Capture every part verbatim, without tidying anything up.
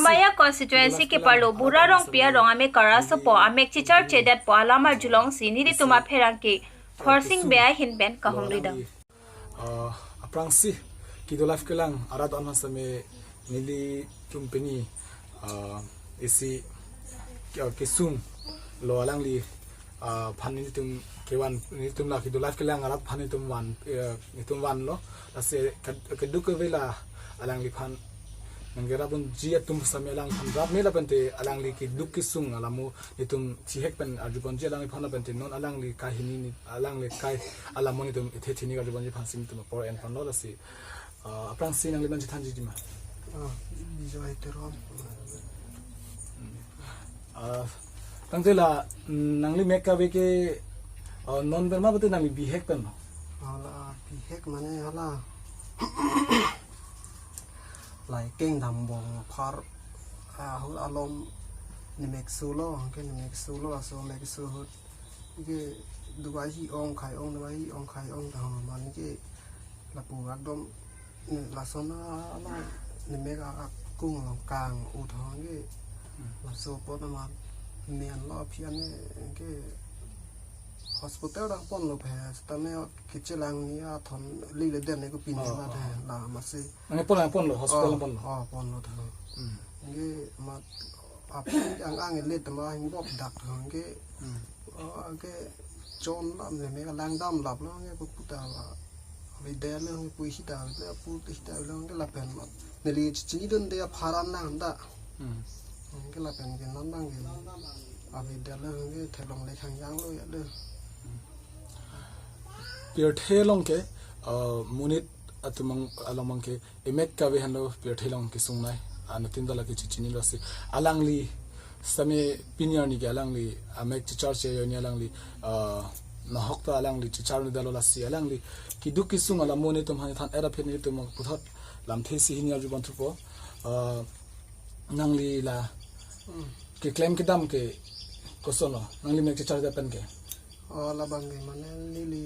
Paya constituency keparlo Bura Rongpi arong amekar asopo amek checharchedetpo alam arjulongsi nelitum apherangke Khorsing Bey ahin pen kahumridam. Ah, aphrangsi kedo live kelang arat an same nelitum pini, ah, isi, ah, kesung lo alangli, ah, aphan nelitum kevan, nelitum la kedo live kelang arat aphan nelitum van, eh, nelitum vanlo. Lasi ked-, keduk kevela alangliphan nangkerap ponji atum same alangliphan rap me lapente alangli keduk kesung alamo nelitum chihek pen arju ponji alangliphan lapente non alangli kahini ni alangli kai alamo nelitum ithe chini arju ponji aphansi nelitum apor en ponlo lasi, ah, aphrangsi nangliman chethanji ma? Ah, Bijoy Teron. Ah, tangte la, mm, nangli mek kave ke, ah, non pen ma pute nangli bihek pen ma? Hala bihek mane hala. Lai kengdam bong phar, ah, ahut alom nemek sulo, ke nemek sulo, aso mek su ahut. Ke dubai hi ong khai ong, dubai hi ong khai ong ta mane ke lapu akdom ne lason a, ala nemek akung along kang-ut ho ke. Hmm. Laso apot amat menlo aphi an ke hospital dang ponlo phe, sitame kechelangni athon lile den ne ko pini. Oh, ma oh. The la masi. Nangli pon, nangli ponlo, hospital. Oh, ponlo. Oh, ponlo tha. Hmm. Ke mat aphi ang ang le tama hing bok dak tha ke. Hmm. Oh, ke chon lam nemek langdam lap lo ke puta la. Avedetlo ke pu hita, avedetlo pu hita lo ke lapen mat. Neli chini dunde apharan nang da. Hmm. Ke lapen ke non bang ke. Avedetlo ke theklongle khangjanglo ya lo. Pirthe along ke, ah, monit atum along abang ke emek kave henlo pirthe along kesungnei. Anuttin ta lake chechinilo si. Alangli sitame pini arni ke alangli amek checharche ajoine alangli, ah, nahok ta alangli checharni dalo lasi alangli keduk kesung alamo nelitum aphan than era phin nelitum puthot lamthe isi hini arju ponthupo. Ah, nangli la, hmm, keklem kedam ke kosonlo, nangli mek checharche pen ke? Oh, labang ke mane neli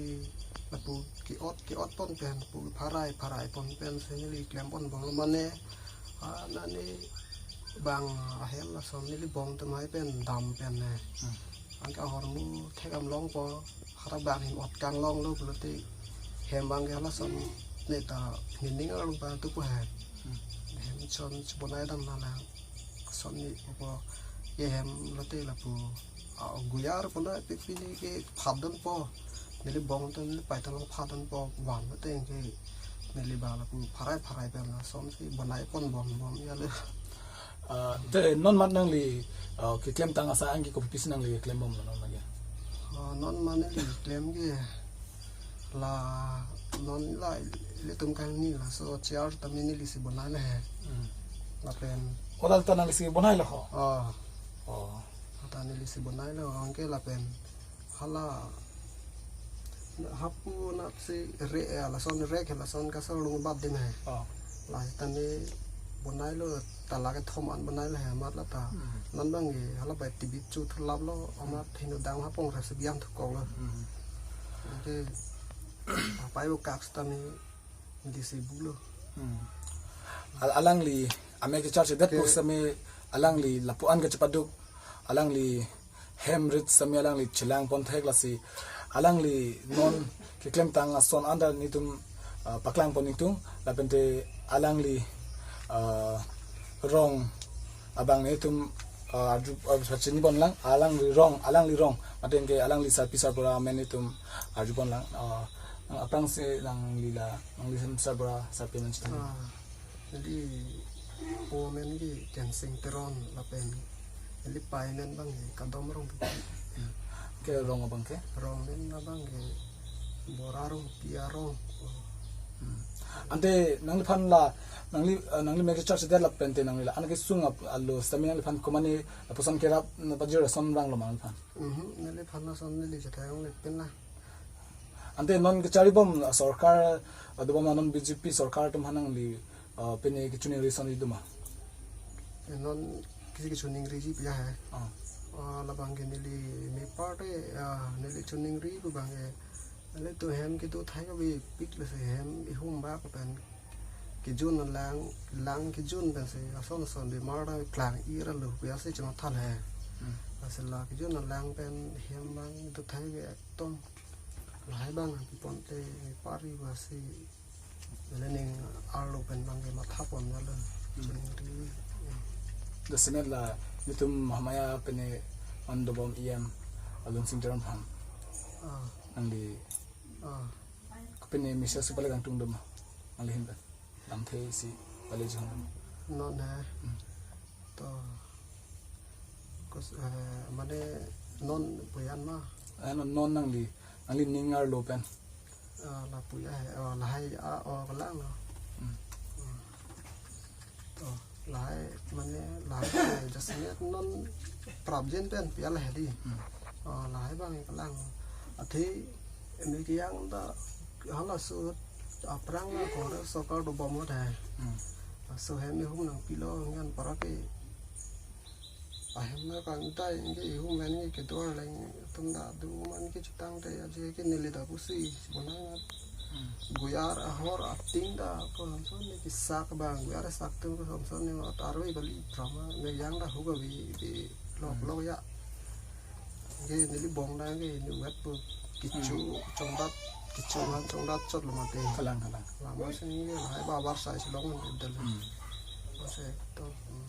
lapu ke-ot ke-ot pon pen, pu pharai pharai pon pen si neli klem pon bom lo mane, ah, nani bang ahem lason neli bong temai pen dam pen ne. Hmm. Anke ahormu thek am longpo, hara bang hem ot kanglonglo pulote hem bang ke halason ne ta nining arlo bang tu pu hem. Hmm. Hem son chibonai dam nana son ni opo ke hem lote lapu, ah, guyar pona pipini ke phadon po. Neli bong ton neli paitan lo phadon po van lote ke neli bang lapu pharai pharai pen lason si bonai pon bom bom ya le. Ah, te non mat nangli, ah, keklem tang asai anke kopi pisi nangli keklem bomlo non lake? Ah, non mane neli klem ke la non la ilitum kangni laso chair tame neli si bonailo he. Hmm. Lapen. Oh, la ta nangli si bonailo ho? Ah. Oh. Ta neli si bonailo anke lapen. Hala hapu nat si re, eh, lason rek lason kasar lung bat din hai. Oh. La tani bonailo tala kethom an bonailo hai amat la ta. Hmm. Non bang ke hala bai T V chu thulap lo amat hinu dang hapong rasi biang thukok lo. Hmm. Anke apai bo kak tani disi bulo. Hmm. Al-, alangli amek checharche det. Ke- pu sitame alangli lapu-an kachepaduk alangli hem rit sitame alangli chelang pon thek lasi alangli non keklem tang ason anta nelitum, ah, paklang pon nelitum lapente alangli, ah, rong abang nelitum, ah, arju, ah, pachini pon lang alangli rong, alangli rong mate ke alangli sarpi sarbura amen nelitum arju pon lang, ah, aphrangsi nangli la nangli hem sarbura sarpi amen chethan. Ah. Neli po amen ke Kensing Teron lapen neli pai amen bang ke Kadom Rongpi. Ke rong abang ke? Rong amen abang ke Bura Rongpi arong. Hmm. Ante nangliphan la nangli, eh, nangli mek checharche det lapente nangli la an kesung ap-, alo sitame nangliphan komane lapuson kerap na pajir ason vanglo ma nangliphan? Mhm, neliphan lason neli chethan le pen la. Ante non kechari bom, ah, sorkar, ah, dobom non B J P sorkar atum aphan nangli, ah, pine kechiningri ason do ma? Non kisi kechiningri ji pia hai. Ah. Ah, labang ke neli me party, ah, neli chiningri pu bang ke. Nelitum hem kedo thai kavepik lasi hem ihum bak pen. kejun alang, lang kejun pensi ason ason bimar ta klang-ir lo, kopi asi chematha le. Hmm. Lasi la kejun alang pen hem abang do thai ke ekdom lahai abang piponte pari basi mele ning arlo pen abang kematha pon lo. Hmm. Chingri. Jasemet la netum Hamaya pene an dobom E M Alunsing Teron aphan. Ah. Nangli Ah. Kopine message si pale kangtung doma. Nangli ahin ta lamthe si pale jihon doma. Non he. Hmm. To. Kus, eh, mane non pu-an ma. Eh, non, non nangli, nangli ning arlo pen. Ah, lapu-an he. Oh, lahai, ah, oh, kelang lo. Hmm. Hmm. To, lahai, mane, lahai, eh, jasemet non prapjin pen pi lahai di. Hmm. Oh, lahai abang kelang. Athe, eme kejang ta, halaso aphrang la Congress sorkar dobom lo dei. Hmm. Laso hem ihum nangpilo, ngan para ke. Ahem na kangtai, anke ihum pen ke kedo arleng atum ta do man ke chutang te, aje ke neli ta pusi, bonang. Hmm. Goyar ahor ating ta ko Samson ne kesak abang, goyar sak atum ko Samson ne ma tarve bali drama, me yang ta hu kabi, bi lok, hmm, lok ya. Anke neli bong ta ke ne wet pu kecho, hmm, chongdat, kecho han chongdat chot lo mati. Kelang, kelang. Lama sini ke lahai babar sai si long dal. Hmm. Masa to. Hmm.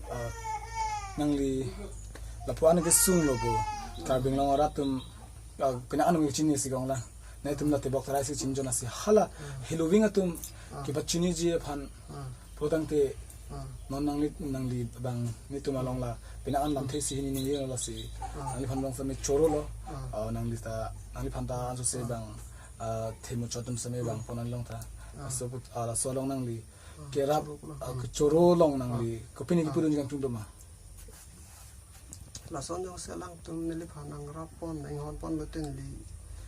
Ah, nangli lapu-an kesung lo bo. Karbi Anglong arat atum, ah, pina anung chini si kong la. Netum la tebok tarai si chinjon asi hala. Heloving atum, ah, kepachiniji aphan. Ah. Putangte, ah, non nangli, nangli abang netum along la pina an lamthe si hini ning lasi. Ah. Nangliphan abang same choro lo. Ah. Ah, nangli ta, nangliphan ta anso se, ah, abang, ah, themu chotum same abang, ah, ponan long ta. Ah. Laso put, ah, laso along nangli kerap, ah, kechoro along nangli kopine kepudun jang tung doma. Lason jongsi alangtum neliphan nangrap pon, nanghon pon lote neli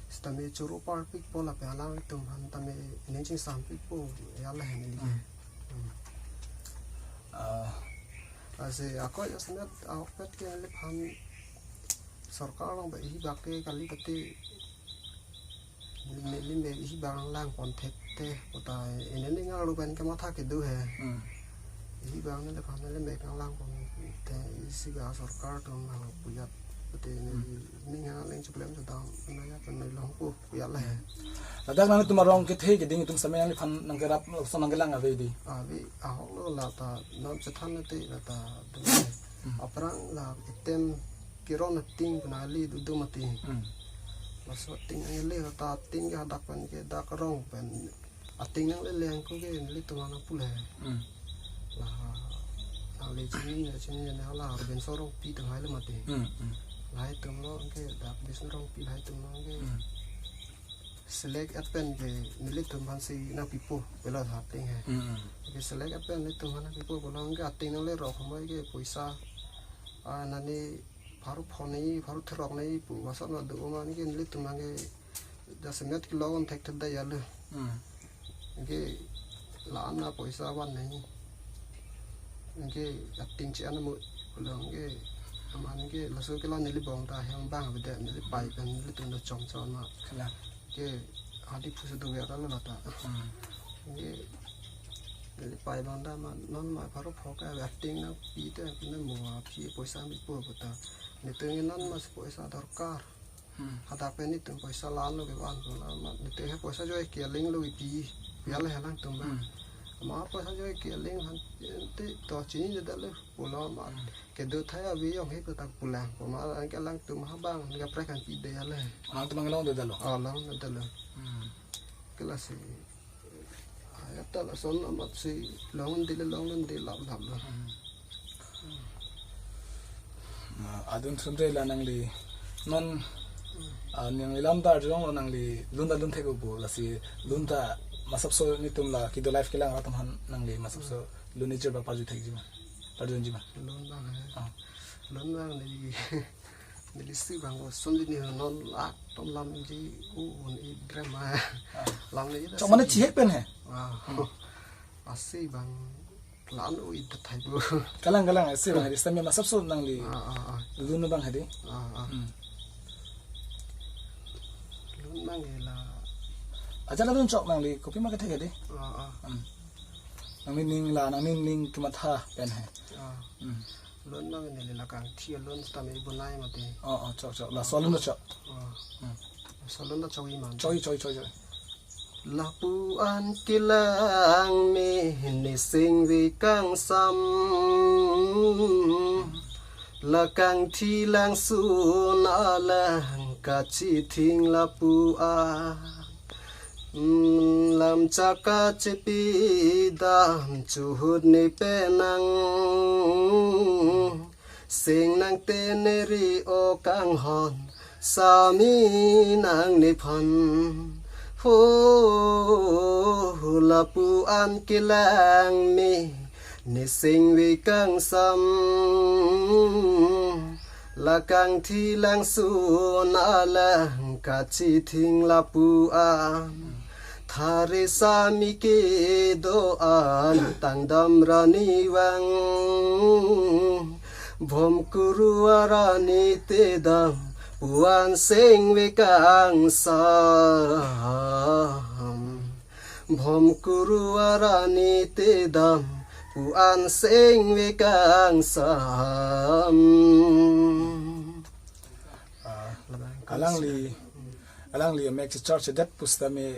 sitame choro parpik po lapen alangtum aphan tame ning chingsam pikpo, ya lahai neli. Hmm. Hmm. Ah. Lasi ako jasemet ahokpet ke neliphan sorkar along ba ihi bak ke kali pati neli me ihi bang lang pon thekthe, kota ene ning arlo pen kematha kedo he. Hmm. Ihi bang neliphan neli me kang lang pon the, isi ba sorkar atum hang puyat. Pati neli, hmm, ning ha leng cheplem sedang, naya pen neli longpo, puyat le he. Ladak nangtum arong kethe keding atum same nangliphan nangkerap, lason nangkelang ave di. Ave, ahok lo la ta, non chethan te la ta, do he. Hmm. Aphrang la item keron ating penali dudu mati. Hmm. Laso ating angle ta ating ke hadak pen ke dak rong pen. Ating nangle leng ko ke nelitum aphan pule. Hmm. La, nangle chini na chini na la Robinson Rongpi atum hai le mati. Hmm, hmm. Lahai atum lo ke dak Robinson Rongpi lahai atum lo ke. Hmm. Select et pen ke nelitum aphan si nangpipo pulo ating he. Hmm, hmm. Ke select et pen nelitum aphan nangpipo pulo ke ating nangle rok homoi ke poisa, ah, nani pharo phonei, pharo throk nei pu, masat ma do ma ni ke nelitum abang ke jasemet kelong thekthedai ya lo. Hmm. Ke la-an na poisa van nei. Ke ating che-en mo pulo ke aman ke laso ke la neli bong ta hem bang bede neli pai pen nelitum do chom chom ma. Kalang. Ke adi phu si do ya ta lo la ta. Hmm. Ke neli pai bang ta ma non ma pharo pho ke ating nangpi te, pine mo aphi poisa nangpipo pu ta. Netum non ma si poisa dorkar. Hmm. Hadak pen netum poisa la-an lo ke van ko la ma. Netum he poisa joi ke aling lo ipi. Ya le alangtum abang. Hmm. Ma poisa joi ke aling han te to chini je dalo pulo ma. Hmm. Kedo thai avi yong he ko tak pulang. Ko ma anke alangtum ha bang kaprek kan pi de ya le. Alangtum abang long de dalo. Ah, long de dalo. Hmm. Ke lasi. Ayat ta lason amat si long de le long de lap lap lo. Hmm. Ah, adun thum re la nangli non, ah, nangli lam ta arjulong lo, nangli lun ta lun thek-o pu, lasi lun ta masapso netum la kedo life kelang atum aphan nangli masapso lun ijir ba parju thekji ma, parjunji ma. Lun abang he. Ah. Lun abang neli, neli si abang ko sunji ni non lak tom lamji u un i drama. Ah. Lam ni. Chok mane chihek pen he. Ah. Hmm. Asi abang la-an o-i ta thai bo. Kalang, kalang, asi abang hadi stamina masapso nangli. Ah, ah, ah. Lun abang hadi. Ah, ah. Hmm. Lun abang ke la. Ajat adun chok nangli, kopima kethek dei. Ah, ah. Hmm. Nangning la, nangning kematha pen he. Ah. Hmm. Lun nang neli la kangthi alun sitame bonai mati. Oh, oh, chok, chok. Laso alun chok. Ah. Hmm. Laso alun chok-i man. Chok-i, chok-i, chok-i, chok-i. Lapu-an kelang me ne sengve kangsam. La kangthi langsun alang kachithing lapu-an. Mm, lam chaka chepi dam chuhut ne penang. Sing nang teneri o kanghon sami nang nephan. Ho, lapu-an kelang me ne sengve kangsam. La kangthi langsun alang kachithing lapu-an. Thare sami kedo-an tangdam rani vang. Bhom kuru arani te dam pu-an sengve kangsam. Bhom kuru arani te dam pu-an sengve kangsam. Ah, alangli, alangli amek chechor chedet pusitame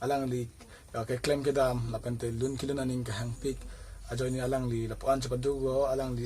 alangli, ah, keklem kedam lapen te lun kelun aning kehangpik ajoine alangli lapu-an chepaduk-o, alangli